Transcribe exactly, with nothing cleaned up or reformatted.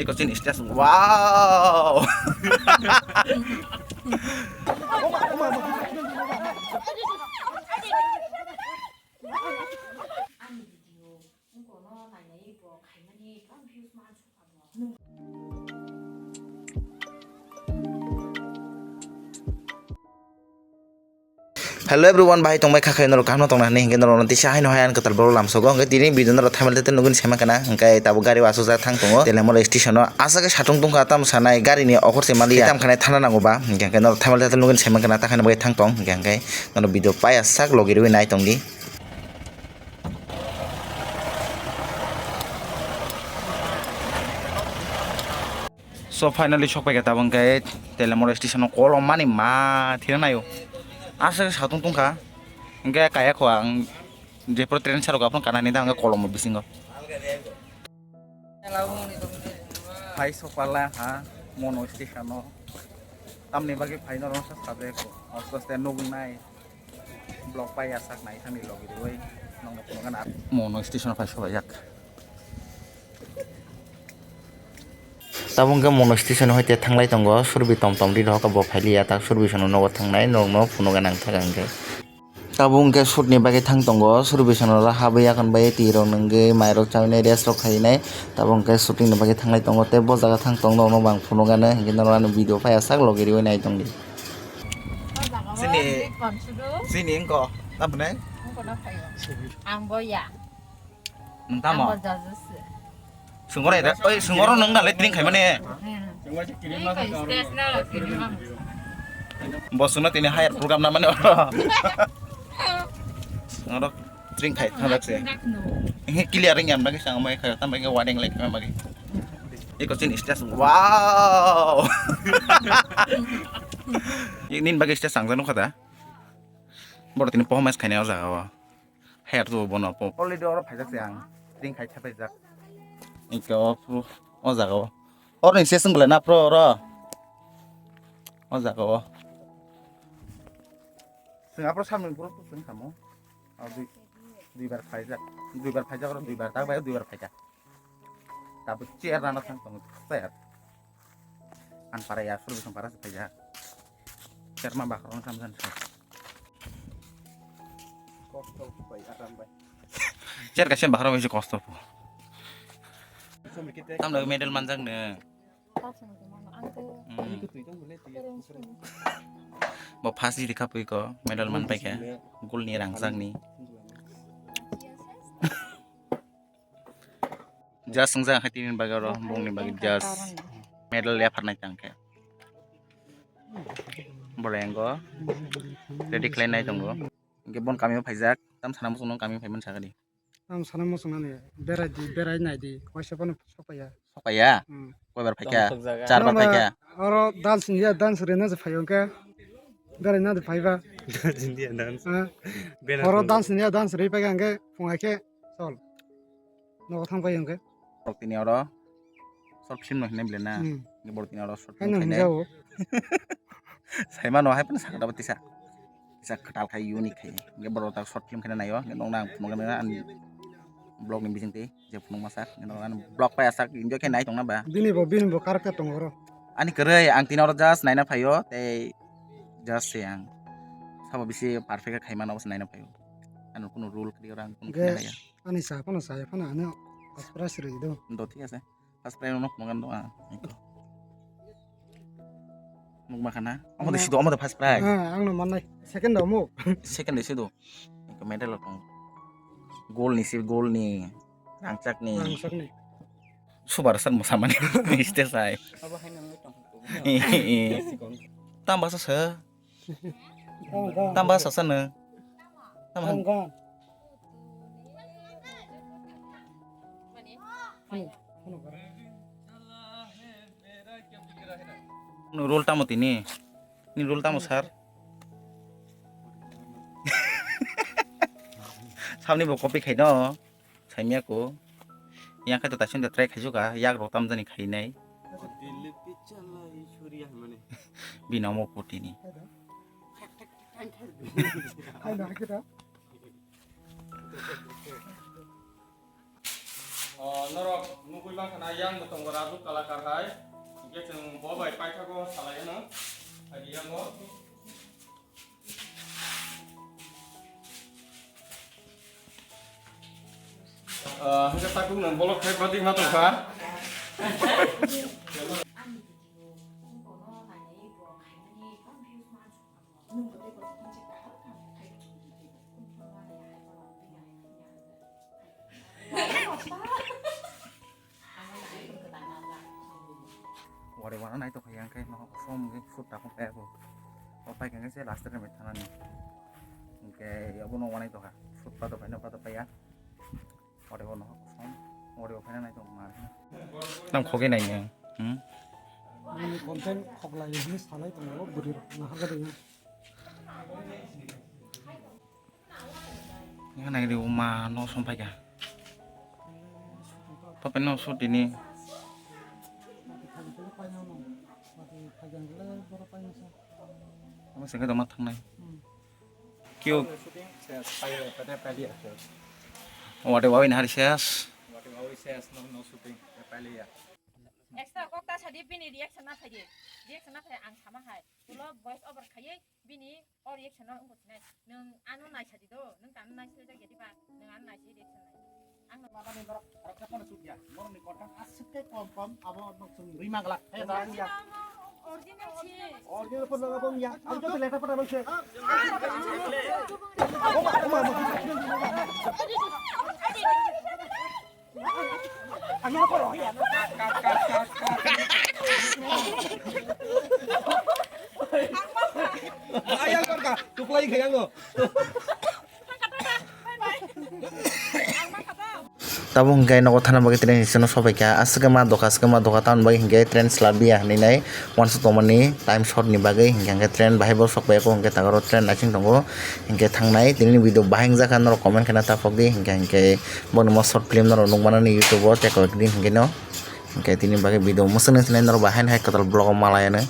Eko chini stage. Wow. Hello everyone, bahai tongbai kha khe norok kaham no tongna hinwi hinkhe norok no tisa haino hai ang kwtal borok lamsogo hinkhe tini video norok thaimali tete nugwi saiman kana hinkhe tabuk gari o aswk jak thang tongo Telemora station o aswk khe satung tongkha tamo sanai gari ni okhor se maliya tam khanai thana nango ba hinkhe norok thaimali tete nugwi saiman kana takhana bai thang tong hinkhe norok video paiya sak logi rwi nai tongdi. So finally sok paikha tabuk hwnkhe Telemora station o kolom mani ma thina naio. Aswk satung tongkha. Hwnkhe kaya kho ang jephru train sarok aphano kanani da hwnkhe kolom bisingo. Phai sokpala ha mono station o. Tamni bagwi phai norok sa sabe kho. Aste aste nugnai. Vlog pai ya sak nai thani logi rwi nongno phunukgana. Mono station phai sobaijak. Tabuk hwnkhe mono station hoite thanglai tongo, surbi tom tom ri rohok bo phailiya, tak surbi sono nogo thangnai, norokno phunukgana ang thaka hwnkhe. Tabuk hwnkhe shoot ni bagwi thang tongo, surbi sono habwi yakon bai twi rok nungwi mai rok chawi nai rest rok khai nai, tabuk hwnkhe shooting ni bagwi thanglai tongo, tei bo jaga thang tong norokno bo ang phunukgana, hinkhe norok ani video phai ya sak logi rwi nai tongdi. Chini, chini wngkha, tamo hinai? Ang bo ya. Nwng tamo? Ang bo jaja se. Sungoro eda, oi, sungoro nwng nalai tring khai mane. Hmm. Bo sungno tini higher program na mane oro. Sungoro tring khai thang dak se. Nak no. Ehe clear ring yam dak se ang mai khai tam bai wadeng lek khai magi. Eko chini stage. Wow. Nin bagi stage sangjak nukha da. Boro tini performance khainai o jaga o. Hair tu bono po. Already oro phaijak se ang. Ring khai thapaijak. Eko o jaga o. Oro ni session bole na pro oro. O jaga o. Sing apro samung pro sing kamo. O dui, dui bar phaijak. Dui bar phaijak oro dui bar tak bai dui bar phaijak. Tabuk chair rana thang tongo chair. Ang para ya suru bising para se phaijak. Chair ma bakhro thang thang. Kosto bai aram bai. Chair kaisa bakhro bai se kosto po. Tamno medal manjak ne. Hmm. Bo first jiti khapui ko medal man paikha. Gold ni rangchak ni. Just wngjakha tini bagwi oro bongni bagwi just medal yapharnai tangkhe. Bolai ango ready khlainai tongo. Hinkhe bon kamio phaijak, tam sana muchungno kamio phaiman sakadi. Tam sana muchungnani berai di, berai nai di, waisa bono sokpaiya. Sokpaiya? Hmm. Koibar phaikha? Char bar phaikha? Oro dance niya, dance rina je phaio hinkhe berai na de phaiba. Dance niya, dance. Oro dance niya, dance ri phaikha hinkhe phungai khe sol. Nogo thang pai hwnkhe. Borok tini oro short film no hinwi bwle na. Hmm. Borok tini oro short film hinwi khainai. Saimano hai phano sakha tisa. Tisa kwtal khai unique khai. Borok tak short film khaina naio. Nokna ang phunukgana ani vlog ni bisingtwi je phunukma sak. Nokna ani vlog pai asak enjoy khai nai tongna ba. Bini bo, bini bo character tongo oro. Ani kwrwi ang tini oro just naina phaio tei just se ang sabo bisi perfect khe khaimano naina phaio. Ano kunu rule kwrwi oro ang kunu khaina naiya. Ani sa phano saya phano ano first prize rwi do. Do thik ase. First prize no phunukgana do ang. Mukma khana. Omo de sido, omo de first prize. Ah, ang no mannai. Second do mo. Second de sido. Medal tong. Gold ni si, gold ni. Rangchak ni. Rangchak ni. Subar san mo samani. Iste sai. Abo hai nang tong. Tamba sa sa. Tamba sasa no. Tamba. No role tamo tini. Ni role tamo sir. Samni bo copy khai no. Saimya ko. Yang khe to taising da try khaijuka, yak rok tamjani khainai. Bini omo kotini. O, norok nugwi mankha na, yang bo tongo Raju Kalakar hai. Hingke chwng bo bai paithago salai ano. Hai di yango. Ah, hingke takuk nang bolok khai badi ma tongkha. Wari wana nai tongkha yang khe no som ge sut ta kong pe bo. O pai khe se last time thanani. Hingke abo no wanai tongkha. Sut pa to pai no pa to pai ya. Wari wana som. Wari o phai nai tong mar. Tam khoge nai ne. Hmm. Ini konten khok lai ini salai tong lo buri na ha ga de. Nang nai ri uma no som pai ka. Papai no sut dini. Ama sengke dama thangnai. Kyo. Wate wawi nahari ses. Extra kok ta sadi bini reaction na phaidi. Reaction na phai ang sama hai. Ulo voice over khaiwi bini o reaction no wngkha sinai. Nwng ano naisadi do, nwng tano naisadi do gedi ba, nwng ano naisadi reaction nai. Ang no mabani norok rakha phano sut ya. Norok ni content aswk khe kom kom abo nok chwng rima glak. He da ya. Original si. Original phano abo ya. Ang to letter phano se. Oma oma oma. Ayang kor ka, tuklai khe yango. Tabuk hingke nogo thana bagwi train station o sobai kha. Aswk ma doka, aswk ma doka, tamoni bagwi hingke train swlaiya hinwi nai. Uansuk tongmani time short ni bagwi hingke, hingke train bahai bo sok bai kho, hingke takaro train naising tongo, hingke thangnai. Tini video bahai wngjakha norok comment khe na taphok di, hingke, hingke boni mo short film norok nukmani YouTube o tei koi din hingke no, hingke tini bagwi video mwswk nai norok bahai hai kwtal vlog o malai ano.